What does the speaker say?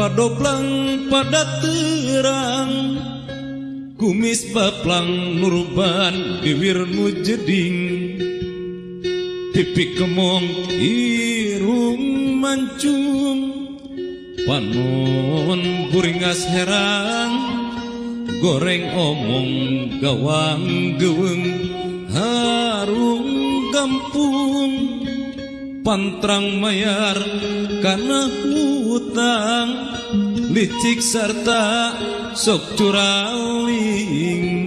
Padoplang pada terang, kumis baplang nurban, bibir nu jeding, pipi kemong, irung mancung, panon buringas herang, goreng omong, gawang geweng, harung gampung, pantrang mayar karena hutang, licik serta sok curaling.